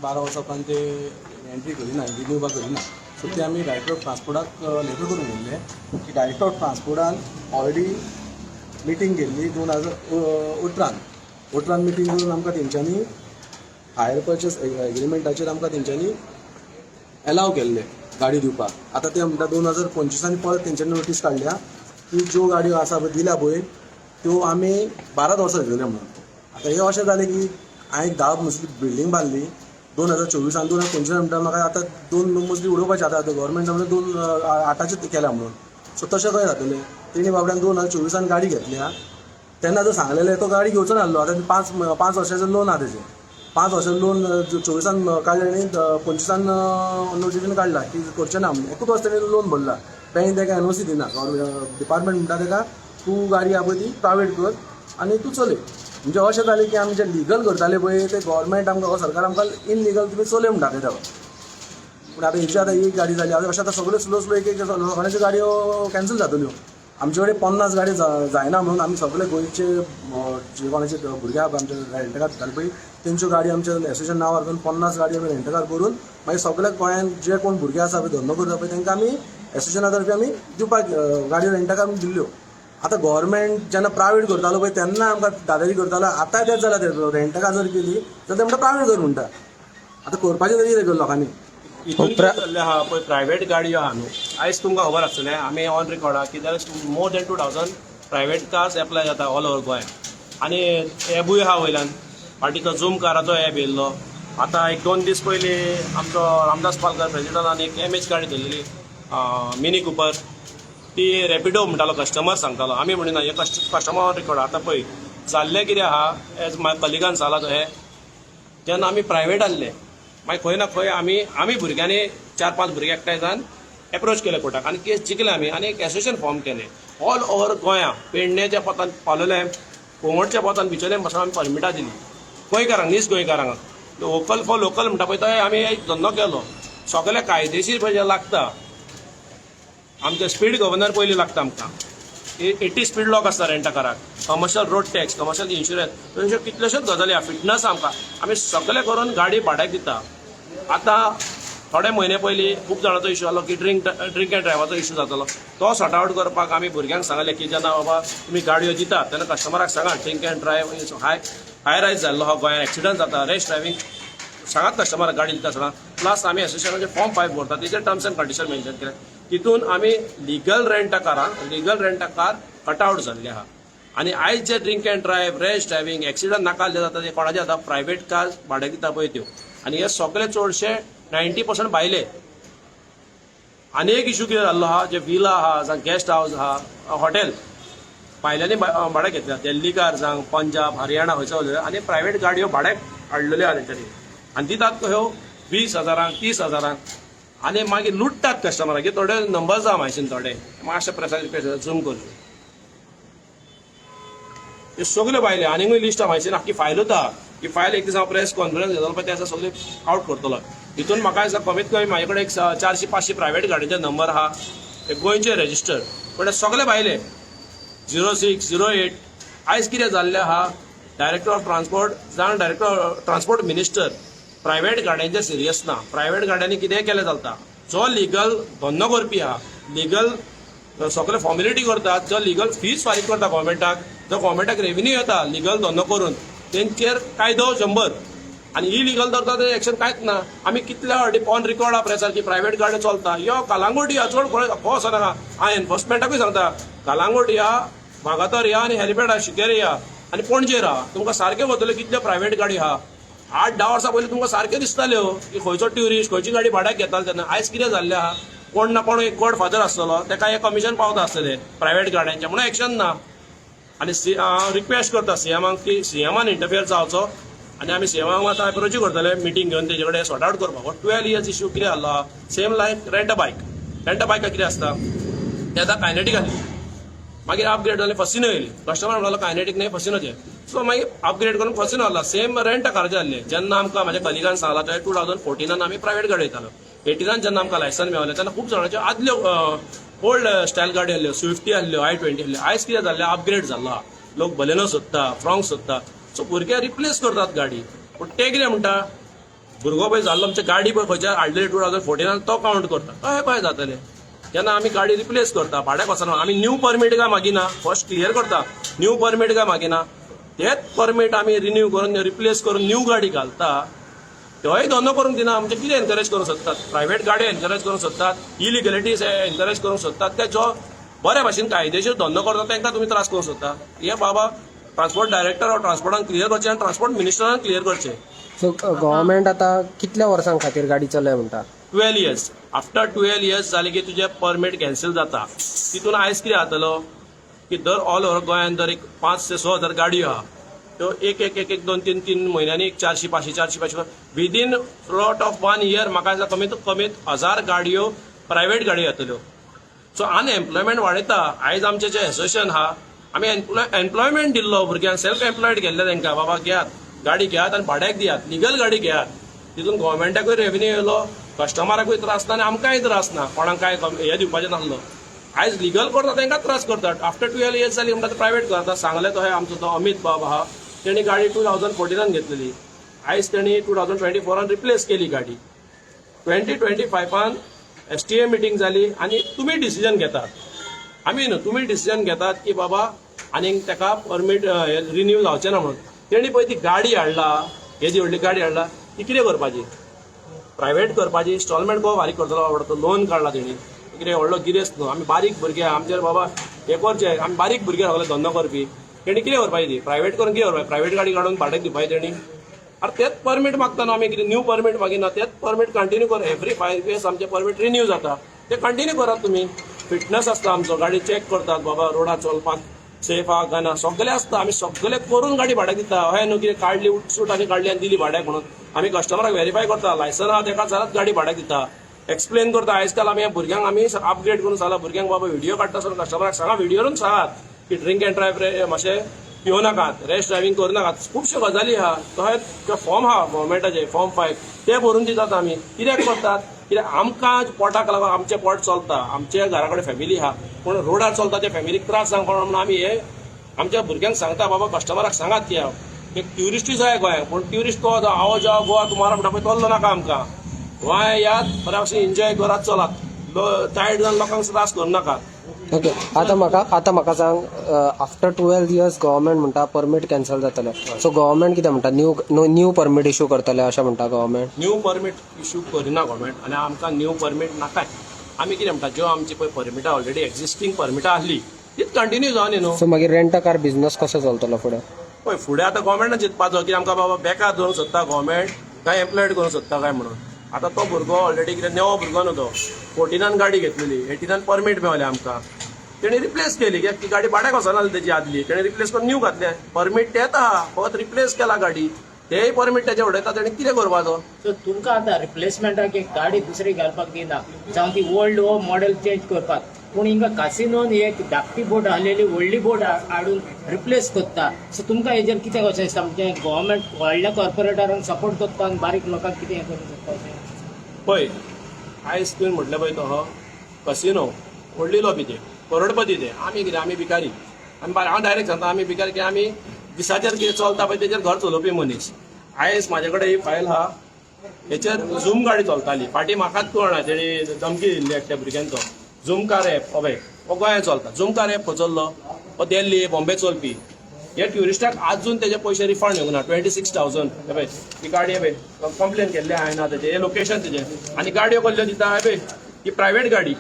12 वर्सां उपरांत ते एंट्री करिना, रिन्यू करिना. सो ते आमी डायरेक्टर ऑफ ट्रान्सपोर्टाक लेटर करून गेल्ले की डायरेक्टर ऑफ ट्रान्सपोर्टान ऑलरेडी मिटींग केल्ली 2018न. 18न मिटींग करून आमकां तेंच्यांनी हायर पर्चेस एग्रीमेंटाचेर आमकां तेंच्यांनी एलाव केल्ले गाडी दिवपाक. आतां ते म्हणटा, 2025आनी परत तेंच्यांनी नोटीस काडल्या की ज्यो गाडयो आसा पळय, दिल्या पळय, त्यो आमी 12 वर्सां दितले म्हणून. आतां हें अशें जालें की हांवें एक 10 मजली बिल्डींग बांदली 2024आन. 2025 म्हणटा म्हाका आतां 2 मजली उडोवपाची. आतां आतां गव्हर्मेंट म्हणटा दोन आठाचे केल्या म्हणून. सो तशें कशें जातलें? तेणी बाबड्यान 2024आन गाडी घेतल्या तेन्ना जर सांगलेलें, तो गाडी घेवचो नासलो. आतां 5 5 वर्साचें लोन आहा तेजें. 5 वर्सां लोन 24आन काडलें आनी 25आन नोटिफिकेशन काडला की करचें ना म्हणून. एकूच वर्स तेणें लोन भरला. बँक तेका एनओसी दिना. डिपार्टमेंट म्हणटा तेका, तूं गाडी आहा पळय ती प्रायवेट कर आनी तूं चलय. म्हणजे अशें जालें की आमी जे लिगल करताले पळय, ते गव्हर्मेंट आमकां, सरकार आमकां इनलिगल तुमी चलय म्हणटा दाखयता. पूण आतां हेची आतां एक गाडी जाली. आतां अशें आतां सगळ्यो स्लो स्लो एक एक लोकांच्यो गाडयो कॅन्सल जातल्यो. आमचे कडेन 50 गाडी जायना म्हणून आमी सगळे गोंयचे जे कोणाचे भुरगे आहा, आमचे रेंटकार दिताले पळय, तेंच्यो गाडी आमच्या एसोसिएशन नांवार करून 50 गाडी आमी रेंटकार करून मागीर सगळे गोंयांत जे कोण भुरगे आसा पळय, धंदो करता पळय, तांकां आमी एसोसिएशना तर्फे आमी दिवपाक गाडयो रेंटकार दिल्ल्यो. आतां गव्हर्मेंट जेन्ना प्रायवेट करतालो पळय, तेन्ना आमकां दादागिरी करतालो. आतांय तेंच जालां. ते रेंटकार जर केली तर ते म्हणटा प्रायवेट कर म्हणटा. आतां करपाचें तरी कितें लोकांनी? हितून कितें जाल्लें आहा पळय, प्रायवेट गाडयो आहा न्हू, आयज तुमकां खबर आसतलें, आमी ऑन रिकॉर्ड आहा की there is more than 2000 private cars apply जाता ऑल ओवर गोंय. आनी एबूय आहा वयल्यान, फाटीचो झूम काराचो एप येयल्लो. आतां एक 2 दीस पयलीं आमचो रामदास पालकर प्रेजिडंटान एक एमएच गाडी धरलेली, मिनी कुपर. ती रॅपिडो म्हणटालो, कस्टमर सांगतालो, आमी म्हणिना, हे कस्टमर ऑन रिकॉर्ड. आतां पळय जाल्लें कितें आहा, एज म्हाज्या कलिगान सांगलां तशें, जेन्ना आमी प्रायवेट आहले, मागीर खंय ना खंय आमी भुरग्यांनी, चार पांच भुरगे एकठांय जावन एप्रोच केले कोर्टाक आनी केस जिखले आमी आनी एक एसोसिएशन फॉर्म केलें. ऑल ओवर गोंया, पेडण्याच्या पोतान, पालोलें, कोंगटच्या पोतान, बिचोले पासून आमी परमिटां दिली गोंयकारांक, नीज गोंयकारांक. वोकल फॉर लोकल म्हणटा पळय, तो आमी एक धंदो केलो. सगळे कायदेशीर पळय जे लागता आमचे, स्पीड गव्हर्नर पयलीं लागता आमकां, 80 स्पीड लॉक आसता रेंटाकाराक, commercial road tax, commercial insurance, अश्यो कितल्योश्योच गजाली आहा. फिटनस आमकां, आमी सगळे करून गाडी भाड्याक दिता. आतां थोडे म्हयने पयलीं खूब जाणांचो इशू जालो की ड्रिंक एंड ड्रायव्हाचो इशू जातालो. तो सॉर्ट आवट करपाक आमी भुरग्यांक सांगलें की जेन्ना बाबा तुमी गाडयो दितात तेन्ना कस्टमराक सांगा, drink and drive high rise जाल्लो आहा गोंयांत, एक्सिडंट जाता, रॅश ड्रायव्हिंग. सांगात कस्टमराक गाडी दिता आसतना. प्लस आमी एसोसिएशनाचे फॉर्म 5 भरता, तेजेर टर्म्स एंड कंडिशन मेन्शन केले. तितून आमी लिगल रेंट कारांक, legal rent car cut out जाल्ले आहा. आनी आयज जे drink and drive, rash driving, accident नाका जाता, ते कोणाचे जाता? प्रायवेट कार भाड्याक दिता पळय त्यो. आनी हे सगळे चडशे 90% भायले. आनी एक इशू कितें जाल्लो आहा, जे विला आहा, जावं गेस्ट हावस आहा, हॉटेल, भायल्यांनी भाड्याक घेतल्या. दिल्लीकार जावं पंजाब, हरियाणा, खंयसर आनी प्रायवेट गाडयो भाड्याक हाडलेल्यो आहा तेंच्यांनी आनी दितात ह्यो 20 हजारांक, 30 हजारांक आनी मागीर लुट्टात कस्टमराक. थोडे नंबर्स आहा म्हायशीन, थोडे मातशे प्रेसार झूम करच्यो. ह्यो सगल्यो भायल्यो. आनीकूय लिस्ट आहा म्हायशीन, आख्खी फायलूच आहा. ही फायल एक दीस हांव प्रेस कॉन्फरन्स घेतलो पळय, ते आसा सगळे आवट करतलो. हितून म्हाका दिसता कमीत कमी म्हाजे कडेन एक 400 500 प्रायवेट गाडयेचे नंबर आहा, ते गोंयचे रेजिस्टर, पण हे सगळे भायले, 06, 08. आयज कितें जाल्लें आहा, डायरेक्टर ऑफ ट्रान्सपोर्ट जावं डायरेक्टर ट्रान्सपोर्ट मिनिस्टर प्रायवेट गाडयांचे सिरियस ना. प्रायवेट गाडयांनी कितेंय केलें चलता. जो लिगल धंदो करपी आहा, लिगल सगळे फॉर्मेलिटी करतात, जो लिगल फीस फारीक करता गव्हर्मेंटाक, जो गव्हर्मेंटाक रेव्हेन्यू येता लिगल धंदो करून, तेंचेर कायदो 100 आनी इलिगल धरता ते एक्शन कांयच ना. आमी कितल्या फावटी ऑन रिकॉर्ड आहा प्रेसार की प्रायवेट गाडी चलता. यो कलांगूट या, चड खंय वचनाका. हांव एनफोर्समेंटाकूय सांगता, कलांगूट या, वागातोर या आनी हेलिपॅड शिकेरी या आनी पणजे राहा, तुमकां सारकें वतलें कितल्यो प्रायवेट गाडी आहा. 8-10 वर्सां पयलीं तुमकां सारक्यो दिसताल्यो की खंयचो ट्युरिस्ट खंयची गाडी भाड्याक घेताले तेन्ना. आयज कितें जाल्लें आहा, कोण ना कोण एक गॉड फादर आसतलो, तेका हें कमिशन पावता आसतलें प्रायवेट गाडयांचें, म्हणून एक्शन ना. आनी हांव रिक्वेस्ट करता सीएमाक की सीएमान इंटरफियर जावचो आनी आमी सीएमाक आतां एप्रोचूय करतले, मिटींग घेवन तेजे कडेन सॉर्ट आवट करपाक. हो 12 इयर्स इश्यू कितें जाल्लो, same like rent a bike. Rent a बायकाक कितें आसता, ते आतां कायनेटीक आसली, मागीर अपग्रेड जालें, फसिनो येयली. कस्टमर म्हणलो, कायनेटीक न्ही, फसिनोचे. सो मागीर अपग्रेड करून फसिनो जालो. सेम रेंट काराचें जाल्लें. जेन्ना आमकां म्हाज्या कलिगान सांगलां, थंय 2014नान आमी प्रायवेट गाडी येतालो. 18नान जेन्ना आमकां लायसन मेळलें, तेन्ना खूब जाणाच्यो आदल्यो ओल्ड स्टायल गाडी आहल्यो, स्विफ्टी आहल्यो, i20 आहल्यो. आयज कितें जाल्लें, अपग्रेड जाल्लो आहा. लोक बलेनो सोदता, फ्रॉंक्स सोदता. सो भुरगे रिप्लेस करतात गाडी, पूण ते कितें म्हणटा, भुरगो पळय जाल्लो, आमच्या गाडी पळय खंयच्या हाडलेली 2014नान, तो कावंट करता. कशें कशें जातलें जेन्ना आमी गाडी रिप्लेस करता, भाड्याक वचना? आमी न्यू परमीट काय मागिना, फर्स्ट क्लियर करता. न्यू परमीट काय मागिना, तेच परमीट आमी रिन्यू करून, रिप्लेस करून न्यू गाडी घालता. तोय धंदो करूंक दिना. आमचे कितें एनकरेज करूंक सोदतात? प्रायवेट गाडी एनकरेज करूंक सोदतात, इलिगलिटीज एनकरेज करूंक सोदतात. ते जो बरे भाशेन कायदेशीर धंदो करता तांकां तुमी त्रास करूंक सोदता. हे बाबा ट्रान्सपोर्ट डायरेक्टर ऑर ट्रान्सपोर्टान क्लियर करचें आनी ट्रान्सपोर्ट मिनिस्टरान क्लियर करचें. सो गव्हर्मेंट आतां कितल्या वर्सां खातीर गाडी चलय म्हणटा? 12 years. After 12 years जाले की तुजें परमीट कॅन्सल जाता. तितून आयज कितें जातलो की दर ऑल ओवर गोंयान दर एक 5 ते 6 हजार गाडयो आहा, त्यो एक एक एक एक 2 3 3 म्हयन्यांनी एक 400 500 400 500, within lot of one year म्हाका दिसता कमीत कमीत 1000 गाडयो, प्रायवेट गाडयो येतल्यो. सो अनएम्प्लॉयमेंट वाडयता. आयज आमचें जें एसोसिएशन आहा, आमी एम्प्लॉयमेंट दिल्लो भुरग्यांक, सेल्फ एम्प्लॉयड केल्ले तांकां, बाबा घेयात गाडी, घेयात आनी भाड्याक दियात, लिगल गाडी घेयात. तितून गोवोरमेंटाकूय रेवेन्यू येयलो, कस्टमराकूय त्रास ना आनी आमकांय त्रास ना. कोणाक काय हें दिवपाचें नासलो. आयज लिगल करता तांकां त्रास करतात. आफ्टर 12 इयर्स जाली म्हणटा प्रायवेट करता. सांगलें तो आमचो तो अमीत बाब आहा, तेणी गाडी 2014नान घेतलेली. आयज तेणी 2024नान रिप्लेस केली गाडी. 2025आन एसटीए मिटींग जाली आनी तुमी डिसिजन घेतात, आमी न्हू, तुमी डिसिजन घेतात की बाबा आनीक ताका परमीट रिन्यू जावचें ना म्हणून. तेणी पळय ती गाडी हाडला, हेजी व्हडली गाडी हाडला, ती कितें करपाची? प्रायवेट करपाची? इन्स्टॉलमेंट को फारीक करतलो बाबा तो? लोन काडला तेणी. कितें व्हडलो गिरेस्त न्हू. आमी बारीक भुरगे, आमचेर बाबा हे करचे. आमी बारीक भुरगे सगळे धंदो करपी. तेणी कितें करपाची ती प्रायवेट करून? कितें करपाची प्रायवेट गाडी काडून भाड्याक दिवपाची तेणी? आरे, तेच परमीट मागता न्हू आमी. कितें न्यू परमीट मागिना. तेच परमीट कंटिन्यू कर. एवरी 5 इयर्स आमचें परमीट रिन्यू जाता, ते कंटिन्यू करात तुमी. फिटनस आसता आमचो, गाडी चॅक करतात, बाबा रोडार चलपाक सेफ आहा काय ना, सगळें आसता. आमी सगळें करून गाडी भाड्याक दिता. हय न्हू कितें काडली उठसूट आनी काडली आनी दिली भाड्याक म्हणून. आमी कस्टमराक व्हेरीफाय करता, लायसन आहा तेका जाल्यार गाडी भाड्याक दिता, एक्सप्लेन करता. आयज काल आमी भुरग्यांक आमी अपग्रेड करून सांगला भुरग्यांक, बाबा व्हिडिओ काडटा आसतना कस्टमराक सांगा, व्हिडियोरून सांगात की ड्रिंक अँड ड्रायव्ह मातशें पियो नाकात, रॅश ड्रायव्हिंग करूं नाकात. खुबश्यो गजाली आहा. तशेंच फॉर्म आहा गव्हर्मेंटाचे फॉर्म 5, ते भरून दितात आमी. कित्याक करतात? कित्याक आमकां पोटाक लागून. आमचें पोट चलता, आमच्या घरा कडेन फॅमिली आहा, पूण रोडार चलता त्या फॅमिलीक त्रास जावंक म्हणून आमी हे आमच्या भुरग्यांक सांगता, बाबा कस्टमराक सांगात की एक ट्युरिस्टूय जाय गोंयांक, पूण ट्युरिस्ट तो आओ जाओ गोवा तुम्हारा म्हणटा पळय, तसलो नाका आमकां. गोंय यात, बऱ्या भशेन एन्जॉय करात, चलात, टायर्ड जावन लोकांक त्रास करूं नाकात. ओके, आतां म्हाका सांग, आफ्टर 12 इयर्स गव्हर्मेंट म्हणटा परमीट कॅन्सल जातलें. सो गव्हर्मेंट कितें म्हणटा? न्यू न्यू परमीट इशू करतले अशें म्हणटा गव्हर्मेंट? न्यू परमीट इशू करिना गव्हर्मेंट आनी आमकां न्यू परमीट नाकाय. आमी कितें म्हणटा, ज्यो आमची पळय परमिटां, ऑलरेडी एक्झिस्टींग परमिटां आसली, तीच कंटिन्यू जावन न्हू. सो मागीर रेंट कार बिझनस कसो चलतलो फुडें? पळय, फुडें आतां गव्हर्मेंटान चिंतपाचो की आमकां बाबा बेकार दवरूंक सोदता गव्हर्मेंट काय एम्प्लॉयड करूंक सोदता काय म्हणून. आतां तो भुरगो ऑलरेडी कितें नवो भुरगो न्हू तो. 14नान गाडी घेतलेली, 18नान परमीट मेवलें आमकां. तेणी रिप्लेस केली, कित्याक ती गाडी भाड्याक वचनासली तेजी आदली. तेणी रिप्लेस करून न्यू घातले. परमीट तेच आहा, फकत रिप्लेस केला गाडी. तेय परमीट तेजे उडयता. तेणी कितें करपाचो? सो तुमकां आतां रिप्लेसमेंटाक एक गाडी दुसरी घालपाक दिना, जावं ती ओल्ड हो मॉडेल चेंज करपाक, पूण हिंगा कासिनोन एक धाकटी बोट आहलेली व्हडली बोट हाडून रिप्लेस करता. सो तुमकां हेजेर कितें कशें दिसता? म्हणजे गव्हर्मेंट व्हडल्या कॉर्पोरेटरांक सपोर्ट करता आनी बारीक लोकांक कितें हें करूंक शकता अशें? पळय, आयज तुवें म्हटलें पळय, तो कसिनो व्हडली लॉबी, ते करोडपती ते. आमी कितें? आमी भिकारी. आमी हांव डायरेक्ट सांगता, आमी भिकारी की आमी दिसाचेर कितें चलता पळय तेजेर घर चलोवपी मनीस. आयज म्हाजे कडेन ही फायल आहा, हेचेर झूम गाडी चलताली फाटीं. म्हाकाच कळना, तेणी धमकी दिल्ली एकट्या भुरग्यांचो. झूम कार एप हो पळय, हो गोंयांत चलता. झूम कार एप खंय चल्लो? हो दिल्ली बॉम्बे चलपी. हे ट्युरिस्टाक आजून तेजे पयशे रिफंड येवंक ना, 26,000. हे पळय ही गाडी, हे पळय, कंप्लेन केल्ले हांवें ना तेजे. हे लोकेशन तेजें आनी गाडयो कसल्यो दिता? हे पळय, ही प्रायवेट गाडी.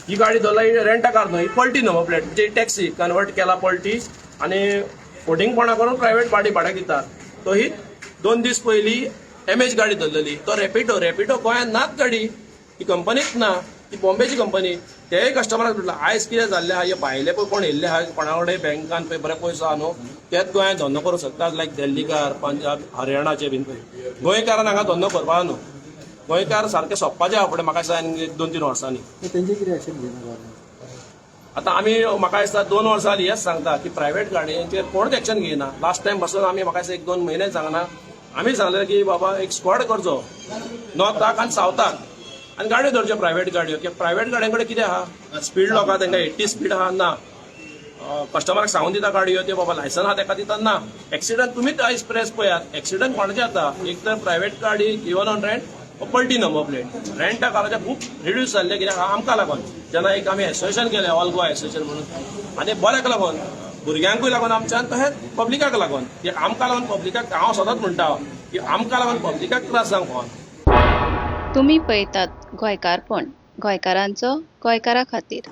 ही गाडी धरला, ही रेंटा कार न्हय, ही पलटी नंबर प्लेट, म्हणजे टॅक्सी कन्वर्ट केला पलटी आनी फोटिंगपणां करून प्रायवेट गाडी भाड्याक दितात. तो ही 2 दीस पयलीं एमएच गाडी धरलेली. तो रॅपिडो, रॅपिडो गोंयांत नाच गाडी, ही कंपनीच ना, ती बॉम्बेची कंपनी. तेय कस्टमराक म्हटलं. आयज कितें जाल्लें आहा, हे भायले पळय कोण येयल्ले आहा, कोणा कडेन बँकान पळय बरे पयसो आहा न्हू, तेच गोंयांत धंदो करूंक शकतात, लायक दिल्लीकार, पंजाब, हरियाणाचे बीन. पळय, गोंयकारान हांगा धंदो करपा न्हू. गोंयकार सारके सोंपपाचे आहा फुडें म्हाका दिसता आनी एक 2-3 वर्सांनी. तेंचे कितें एक्शन घेना गव्हर्मेंट? आतां आमी म्हाका दिसता 2 वर्सां जालीं हेच सांगता की प्रायवेट गाडयांचेर कोणूच एक्शन घेयना. लास्ट टायम पासून आमी म्हाका दिसता एक 2 म्हयने सांगना, आमी सांगलें की बाबा एक स्क्वॉड करचो नॉर्थाक आनी सावथाक आनी गाडयो धरच्यो, प्रायवेट गाडयो. कित्याक प्रायवेट गाडयां कडेन कितें आहा? स्पीड लोकां तांकां 80 स्पीड आहा ना. कस्टमराक सांगून दिता गाडयो त्यो बाबा लायसन आहा तेका दिता ना. एक्सिडंट तुमीच आयज प्रेस पळयात, एक्सिडंट कोणाचे जाता? एक तर प्रायवेट गाडी गिवन ऑन रेंट, पलटी नंबर प्लेट. रेंटा काराचे खूब रिड्यूस जाल्ले कित्याक आमकां लागून जेन्ना एक आमी एसोसिएशन केलें, ऑल गोवा एसोसिएशन म्हणून, आनी बऱ्याक लागून, भुरग्यांकूय लागून आमच्यान तशेंच पब्लिकाक लागून की आमकां लागून पब्लिकाक, हांव सदांच म्हणटा की आमकां लागून पब्लिकाक त्रास जावंक फावना. तुमी पळयतात गोंयकारपण, गोंयकारांचो गोंयकारा खातीर.